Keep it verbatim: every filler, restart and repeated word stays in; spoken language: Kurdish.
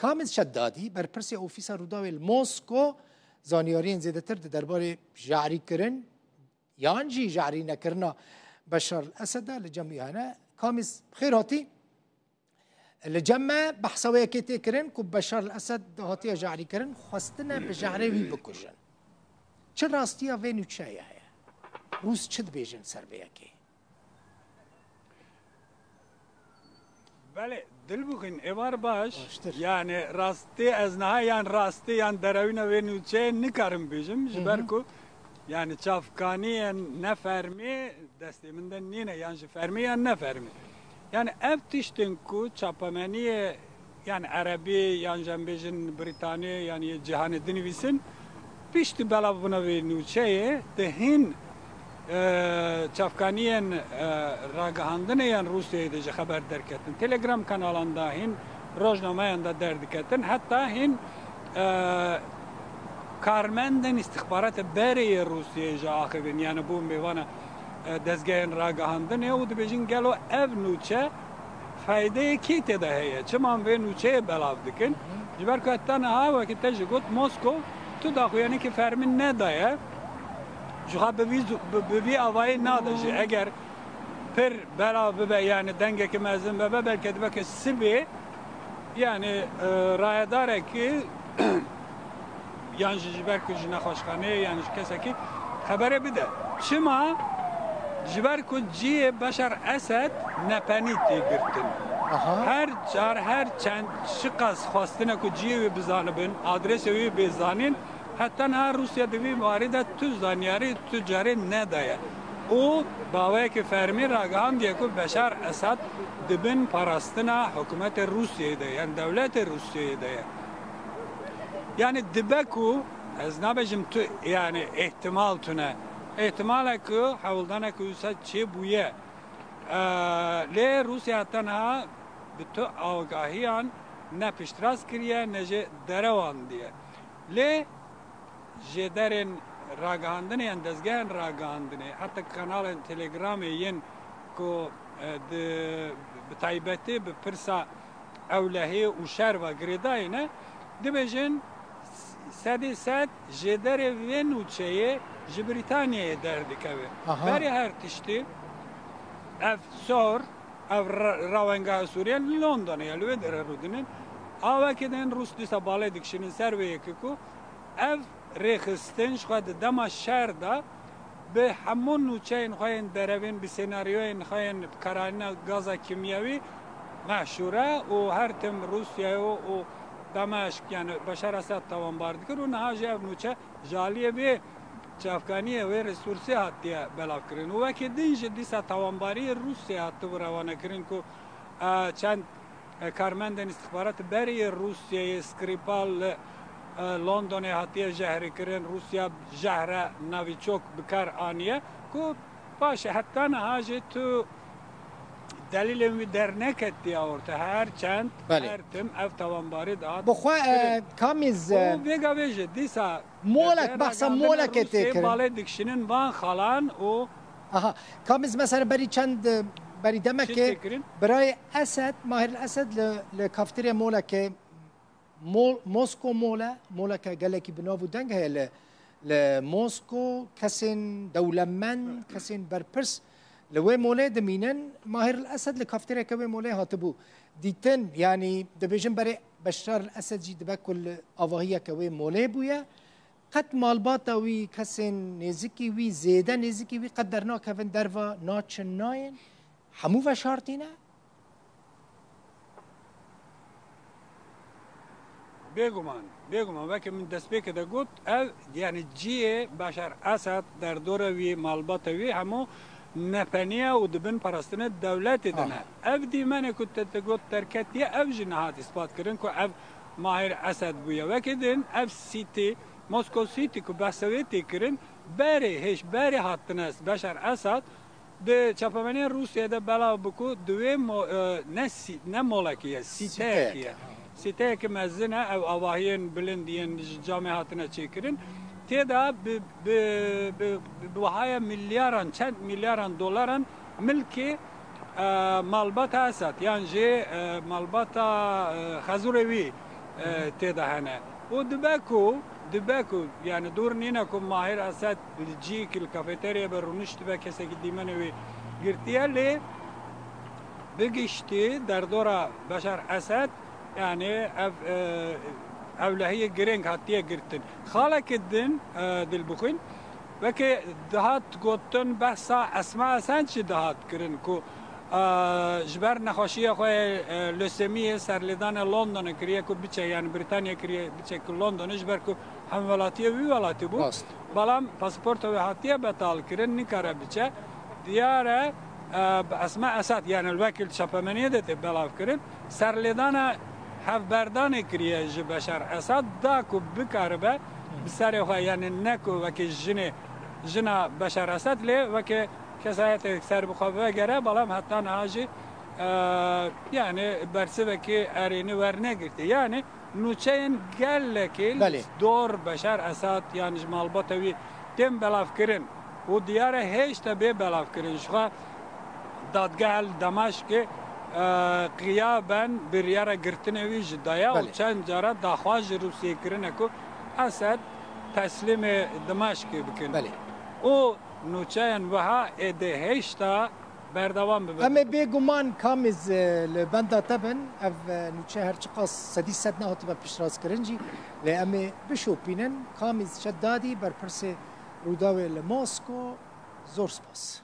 Kamiz Şeddadî, berpirsê Ofîsa Rûdawê li Mosko, zanyariyên zêdetir di derbarê jarîkirin yan jî jarî nekirina Beşar el-Esed de li cem wî hene. Kamiz, xêr hatî. Li cem me behsa wê yekê tê kirin ku Beşar el-Esed hatiye jarîkirin, xwestine bi jehrê wî bikujin. Çi rastiya vê nûçeyê heye? Rûs çi dibêjin ser vê yekê? Belê, Dilbixwîn, êvar baş. Baştir. Yani rastî ez niha yan rastî yan derewîna vê nûçeyê nikarim bêjim. Ji ber Hı hı. ku yani çavkaniyên ne fermî destê min de nîne, yan ji fermî yan ne fermî. Yani ev tiştin ku çapemeniyê, yani erebî yan jî em bêjin brîtanî yan yê cîhanê dinivîsin, piştî belavbûna vê nûçeyê di hîn, e, çavkaniyên, e, ragihandinê yên Rûsyayê de jî xeber derketin. Telegram kanalan de hîn rojnameyan de derdiketin. Heta hîn, e, karmendên îstixbaratê berê yê Rûsyayê jî axivin. Yani bûn mêvana, e, dezgehên ragihandinê û dibêjin gelo ev nûçe feydeyê kê tê de heye? Çima em vê nûçeyê belav dikin? Ji ber ku heta niha wekî te jî got, Mosko tu daxuyaniyekî fermî nedaye. Ji xwe bi vî zu-, bi, bi vî avayî nade jî. Eger pir belav bibe, yani dengekî mezin bibe, belkî dibe ke sibê, yani, e, rayedarekî yan jî ji ber ku ji nexweşxaneyê yan ji kesekî xeberê bide. Çima? Ji ber ku cihê Beşar Esed nepenî tê girtin. Aha. Her car, her çend, çiqas xwestine ku cihê wî bizanibin, adresê wî bê zanîn, heta niha Rûsya di vî warî de tu zanyarî tu carê nedaye. Û bi awayekî fermî ragihandiye ku Beşar Esed di bin parastina hikûmetê Rûsyayê de, yan dewletê Rûsyayê de ye. Yani dibe ku, ez nabêjim tu, yani ihtimal tune. Ihtimal e ku hewldanek wisa çêbûye. Ee, lê Rûsya tenha bi tu agahiyan ne piştrast kiriye, ne jî derewandiye. Lê jêderên ragihandinê yan dezgehên ragihandinê, heta kanalên Telegramê yên ku, e, di, bi taybetî bi pirsa ewlehî û şer ve girêdayî ne, dibêjin sedî sed jêderê vê nûçeyê ji Brîtanyayê derdikeve. Aha. Berê her tiştî ev sor, ev ra-, rawengeha Sûriye li Londonê ye, li wê derê rûdinin. Awekê din Rûs dîsa balê dikişînin ser vê yekê ku ev rêxistin ji xwe di dema şer de bi hemû nûçeyên xwe yên derevên, bi senaryoyên xwe yên bi karanîna gaza kîmyewî meşhûr e û her tim Rûsyayê û, û Demeşk, yani Beşar Esed tawanbar dikir û niha jî ev nûçe ji aliyê vê çavkaniyê, wê resûrsê hatiye belavkirin. Û wekî din jî dîsa tawanbariyê Rûsyayê hatibû rewanekirin ku, e, çend e, karmendên îstixbaratê berê yê Rûsyayê, Skripal, li, e, Londonê hatiye jehrikirin. Rûsya jehre Novichok bi kar aniye ku paşê heta niha jî tu delîlên wî derneketiye orte. Her çend, Belê. her tim ev tawanbarî dihat Bi xwe, e, kirin. Kamiz, e, Û vêga vê jî dîsa Molek, derdora behsa gandina molekê tê Rûsyayê kirin. Balê dikişînin van xalan û Aha, Kamiz mesela berî çend, e, berî demekê Çi tê kirin? Birayê Esed, Mahir Esed li, li kafeterya molekê, Mol-, Mosko Mole, moleke gelekî bi nav û deng heye li, li Mosko, kesên dewlemend, kesên berpirs li wê molê dimînin. Mahir Esed li kafeteryeke wê molê hatibû dîtin, yanî dibêjin berê Beşar Esed jî dibe ku li avahiyeke wê molê bûye. Qet malbata wî, kesên nêzikî wî, zêde nêzikî wî qet dernakevin derva, naçin nayên? Hemû veşartî ne? Bêguman, bêguman. Weke min destpêkê de got, ev, yani cihê Beşar Esed, derdora wî, malbata wî hemû nepeniye û di bin parastinê dewletê de ne. Ah. Ev dîmenê ku te, te got derketiye, ev jî nihat îspat kirin ku ev Mahir Esed bûye. Weke din ev City, Moscow City ku behsa wê tê kirin, berê, hêj berê hatine Beşar Esad di çapemeniyên Rûsyayê de belav bû ku di wê mo-, e, ne sî-, ne molekî ye, sîteyekî ye. Sîteyekî, ha. Sîteyekî mezin e, ew avahiyên bilind yên ji camê hatine çêkirin. Tê de bi, bi, bi, bi wahaya milyaran, çend milyaran dolaran milkê, e, malbata Esad, yan jî, e, malbata, e, xezûrê wî, e, tê de hene. Û dibe ku, dibe ku, yani dûr nîne ku Mahir Esed li ciyekî li kafeterya be rûniştibe, kesekî dîmenê wî girtiye, lê bi giştî derdora Beşar Esed, yani ev, e, ewlehiyê girêng hatiye girtin. Xalekî din, e, Dilbixwîn, weke dihat gotin, behsa Esma Esed jî dihat kirin ku, e, ji ber nexweşiya xwe, e, leusemiyê serlêdanê Londonê kiriye ku biçe, yani Brîtanya kiriye biçe ku Londonê, ji ber ku hemwelatiyê wî welatî bû. Rast. Belam pasaporta wê hatiye betal kirin, nikare biçe. Diyar e, e, bi Esma Esad, yani wekî li çapemeniyê de tê belav kirin, serlêdana hevberdanê kiriye ji Beşar Esad, da ku bikaribe bi serê xwe, yani ne ku wekî jinê, jina Beşar Esad, lê wekî kesayetê ser bi xwe vegere, belam heta niha jî, e, yani bersivekî erênî wernegirtî. Yani nûçeyên gelekî Belê. dor Beşar Esad, yani ji malbata wî tên belavkirin û diyar e hêşta bê belavkirin. Ji xwe dadgeh li Demaşkê, e, qiyaben biryara girtinê wî jî daye û Belê. çend cara daxwaz ji Rûsiyê kirine ku Esed teslîmê Demaşkê bikin. Belê. Û nûçeyên wiha êdî hêşta berdewam bibe. Em ê bêguman Kamiz, e, li benda te bin. Ev, e, nûçe her çiqas sedî sed nehatibe piştrast kirin jî, lê em ê bişopînin. Kamiz Şeddadî, berpirsê Rûdawê li Mosko, zor spas.